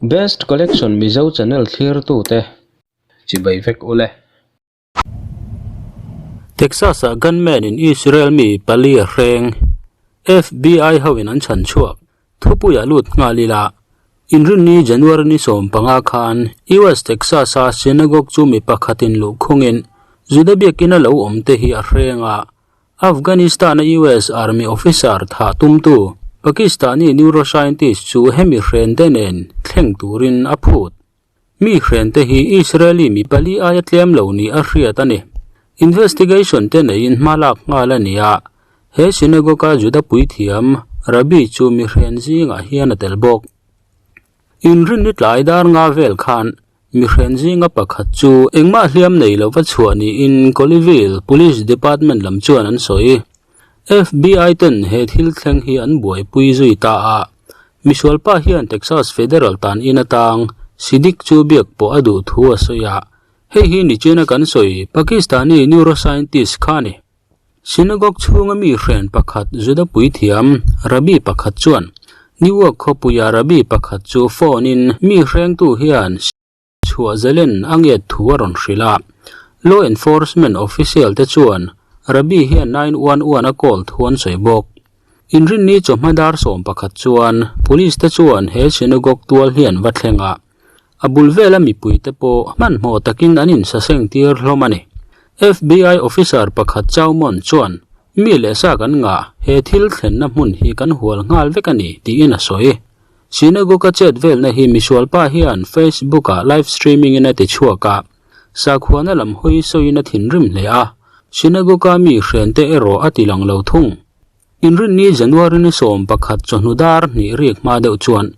Best Collection Mizo channel thlirtute chibai vek ule. Texas-ah gunman-in Israel mi pali a hreng, FBI hoin an chhan chhuak. Thupuiah lut nghal ila, Inrinni January ni 15 khan US Texas-a synagogue chu mi pakhatin luhkhungin Juda biakina lo awm te hi a hreng a, Afghanistan-a US Army officer thah tumtu Pakistani neuroscientist chu hemi hren te nen thleng turin a phut. Mi hren te hi Israeli mi pali aia tlem lo ni a hriat a ni. Investigation te neiin hma lak nghal a ni a, he synagogue-a Juda puithiam Rabbi chu mi hren zingah hian a tel bawk. Inrinni tlai dar nga vel khan Mihren zinga pakhat chu engmah hliam nei lova chhuah niin Colleyville Police Department lam chuan an sawi. FBI ten he thil thleng hi an buaipui zui ta a. Misualpa hian Texas Federal tan in atang Siddiq chu biak pawh a duh thu a sawi a. Hei hi nichina kan sawi Pakistani neuroscientist kha a ni. Synagogue chhunga mi hren pakhat Juda puithiam Rabbi pakhat chuan Newark khawpuia Rabbi pakhat chu phone in mi hrengtu hian chhuah zalen a nget thu a rawn hrilh a. Law enforcement official te chuan Rabbi hian 911 a call thu an sawi bawk. Inrinni chawhma dar 11 chuan police te chuan he synagogue tual hi an va thleng a. A bul vela mipuite pawh hmanhmawh takin an insaseng tir hlawm a ni. FBI officer pakhat Chaumon chuan, Mi leh sa kan ngah, he thil thlenna hmun hi kan hual nghal vek a ni, tiin a sawi. Synagogue-a chet velna hi misualpa hian Facebook-ah live streaming-in a ti chhuak a, sakhuana lam hawi sawiin a thinrim hle a, synagogue-a mi hrente erawh a ti lang lo thung. Inrinni January ni 11 chawhnu dar hnih rik hma deuh chuan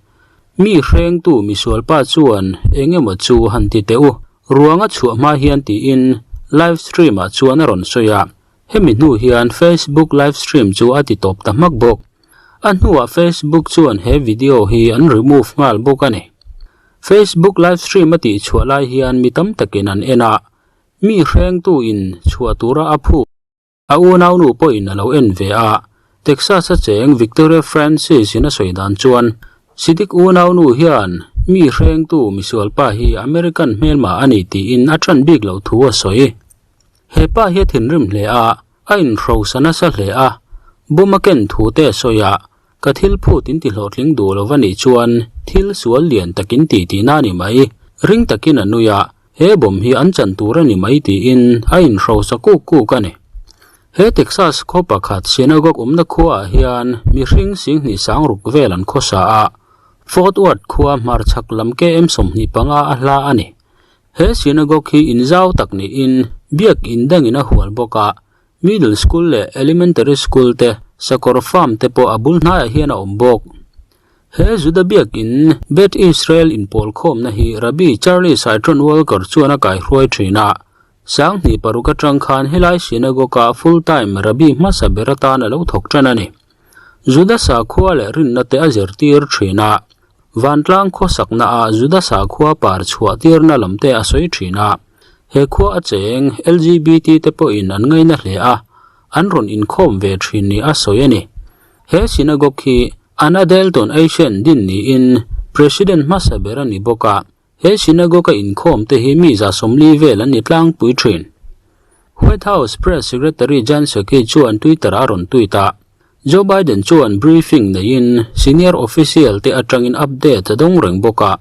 mi hrengtu misualpa chuan eng emaw chu han ti teh u, ruanga chhuah hma hian tiin live stream ah chuan a rawn sawi a, hemi hnu hian Facebook live stream chu a ti tawp ta hmak bawk. A hnuah Facebook chuan he video hi an remove nghal bawk a ni. Facebook live stream a tih chhuah lai hian mi tam takin an en a, mi hrengtu in chhuah tura a phuk. A unaunu pawhin a lo en ve a, Texas-a cheng Victoria Francis-in a sawi dan chuan, Siddiq unaunu hian mi hrengtu misualpa hi American hmelma a ni tiin a ṭan bik loh thu a sawi. He pa hi a thinrim hle a, a inhrosa nasa hle a, bomb a ken thu te a sawi a, ka thil phut in ti hlawhtling duh lo va nih chuan thil sual lian takin ti tihna a ni mai, ring takin a nui a, He bomb hi an chan tur a ni mai tiin a inhrosa kuk kuk a ni. He Texas khaw pakhat synagogue awmna khuaah hian mihring singhnih sangruk vel an khawsa a, Fort Worth khua hmarchhak lam KM 25 a hla a ni. He synagogue hi inzau tak niin biak in dangin a hual bawk a, middle school leh elementary school te, sakawr farm te pawh a bul hnaiah hian a awm bawk. He Juda biakin Beth Israel inpawlkhawmna hi Rabbi Charlie Cytron Walker chuan a kaihruai thin a, 2006 atang khan helai synagogue-ah full-time Rabbi hmasa ber atan a lo thawk tan a ni. Juda sakhua leh rinna te a zirtir thin a, vantlang khawsaknaah Juda sakhua par chhuah tirna lam te a sawi thin a, he khua a cheng LGBT te pawhin an ngaina hle a, an rawn inkhawm ve thin ni a sawi a ni. He synagogue hi Anna Dalton Asian din niin President hmasa ber a ni bawk a, he synagogue a inkhawm te hi mi 40 vel an ni tlangpui thin. White House Press Secretary Jen Psaki chuan Twitter a rawn tweet a, Joe Biden chuan briefing neiin senior official te atangin update a dawng reng bawk a,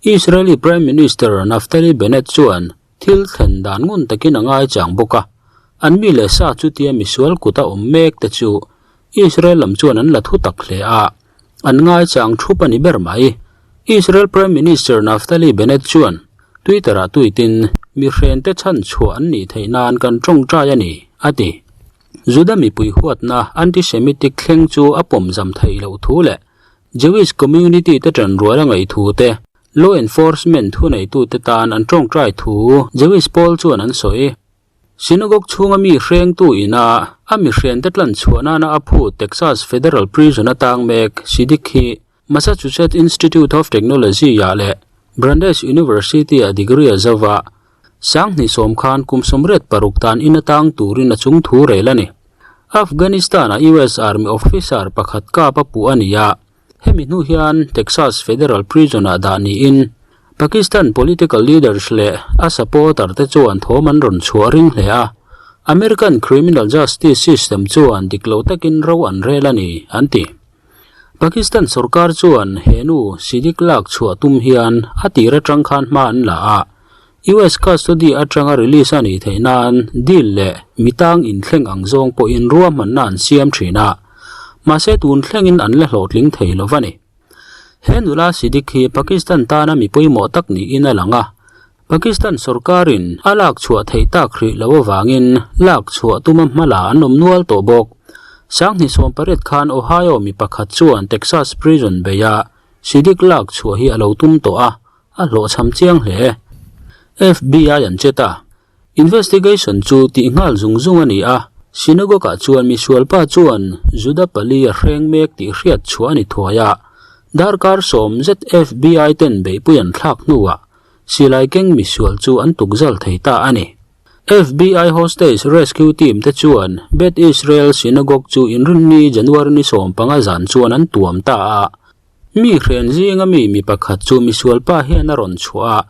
Israeli Prime Minister Naftali Bennett chuan Thil thlen dan ngun takin a ngaichang bawk a, an mi leh sa chutia misual kut a awm mek te chu Israel lam chuan an la thu tak hle a, an ngaichang thup a ni ber mai. Israel Prime Minister Naftali Bennett chuan Twitter-ah tweet-in, Mi hrente chhan chhuah an nih theih nan kan tawngtai a ni, a ti. Juda mipui huatna anti-Semitic thleng chu a pawmzam theih loh thu leh Jewish community te ṭanrual a ngaih thu te, Law enforcement thuneitute tan an tawngtai thu Jewish pawl chuan an sawi. Synagogue chhunga mi hrengtu ina a mihriante tlan chhuah nana a phut Texas Federal Prison atang mek Siddiq hi Massachusetts Institute of Technology-ah leh Brandeis University-ah degree a zo va, 2010 khan kum 86 tan in atang turin a chung thu rel a ni. Afghanistan-ah US Army officer pakhat kap a puh a ni a. Hemi hnu hian Texas Federal Prison-ah dah niin Pakistan political leaders leh a supporter te chuan thawm an rawn chhuah ring hle a, American criminal justice system chuan dik lo takin ro an rel a ni, an ti. Pakistan sorkar chuan he nu Siddiq lak chhuah tum hian a tir atang khan hma an la a, US custody atanga release a nih theih nan deal leh mitang inthleng ang zawng pawhin ruahmanna an siam thin a, mahse tun thlengin an la hlawhtling thei lo va ni. He nula Siddiq hi Pakistan tana mi pawimawh tak niin a lang a, Pakistan sorkarin a lak chhuah theih tak hrih loh avangin lak chhuah tuma hmala an awm nual tawh bawk. Sanghnih 18 khan Ohio mi pakhat chuan Texas prison beia Siddiq lak chhuah hi a lo tum tawh a, a hlawhchham chiang hle. FBI an che ta. Investigation chu tih nghal zung zung a ni a, synagogue-ah chuan misualpa chuan Juda pali a hreng mek tih hriat chhuah a ni thuai a, darkar sawm zet FBI ten beihpui an thlak hnuah silai keng misual chu an tukzal thei ta a ni. FBI hostage rescue team te chuan Beth Israel Synagogue chu inrinni January ni 15 zan chuan an tuam ta a, mi hren zinga mi mi pakhat chu misualpa hian a rawn chhuah a,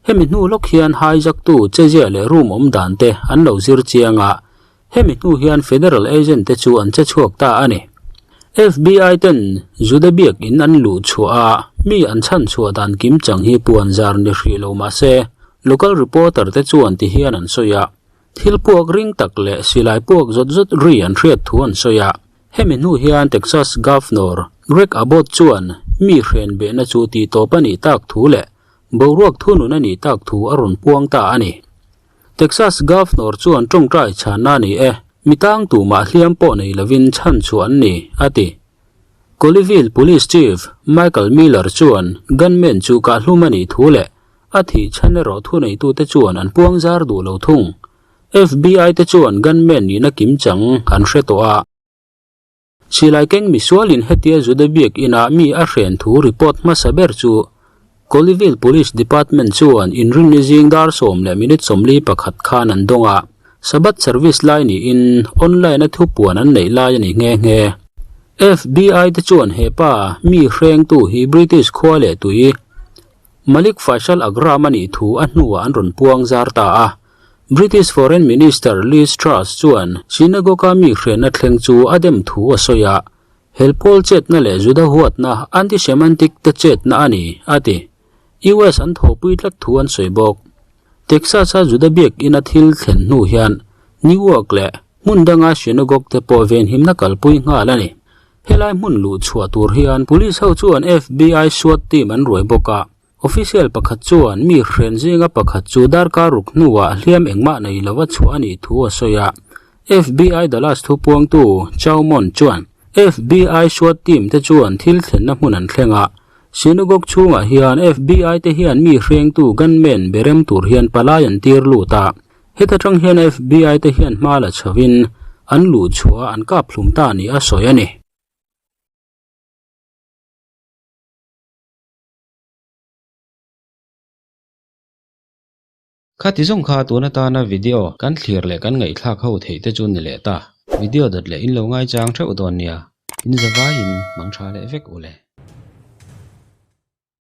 Hemi hnu lawk hian hijack-tu chezia leh room awm dan te an lo zir chiang a, hemi hnu hian federal agent te chu an che chhuak ta a ni. FBI ten Juda biakin an luh chhuah a, mi an chhan chhuah dan kim chang hi puan zar ni hrih lo mah se, local reporter te chuan ti hian an sawi a, thil puak ring tak leh silai puak zawt zawt ri an hriat thu an sawi a. Hemi hnu hian Texas Governor Greg Abbott chuan mi hren behna chu tih tawp a nih tak thu leh Boruak thunun a nih tak thu a rawn puang ta a ni. Texas Governor chuan tawngtai chhanna a ni e, mi tang tumah hliam pawh nei lovin chhan chhuah an ni, a ti. Colleyville Police Chief Michael Miller chuan gunman chu kahhlum a nih thu leh a thih chhan erawh thuneitute chuan an puang zar duh lo thung. FBI te chuan gunman nihna kimchang an hre tawh a. Silai keng misualin hetia Juda biak inah mi a hren thu report hmasa ber chu Colleyville Police Department chuan inrinni zing dar sawm leh minute 41 khan an dawng a, Sabbath service lai niin online a thupuan an neih lai a ni nghe nghe. FBI te chuan he pa mi hrengtu hi British khua leh tui Malik Faisal Akram a nih thu a hnuah an rawn puang zar ta a. British Foreign Minister Liz Truss chuan synagogue-a mi hrenna thleng chu a dem thu a sawi a, Helpawl chetna leh Juda huatna anti-Semitic te chetna a ni, a ti. US an thawhpui tlat thu an sawi bawk. Texas-a Juda biakina thil thlen hnu hian Newark leh hmun danga synagogue te pawh venhimna kalpui nghal a ni. Helai hmun luh chhuah tur hian police ho chuan FBI SWAT team an ruai bawk a. Official pakhat chuan mi hren zinga pakhat chu darkar ruk hnuah hliam engmah nei lova chhuah a nih thu a sawi a. FBI Dallas thupuangtu Chow Mon chuan FBI SWAT team te chuan thil thlenna hmun an thleng a. Synagogue chhungah hian FBI te hian mi hrengtu gunman berem tur hian palai an tir lut a. Heta tang hian FBI te hian hma la chhovin an luh chhuah an kap hlum ta nih a sawi a ni. Khati zawng kha tun atana video kan thlir leh kan ngaihthlak ho theih te chu ni leh ta. Video dawt leh in lo ngaichang theuh dawn nia. In zavaiin mang tha leh vek u le.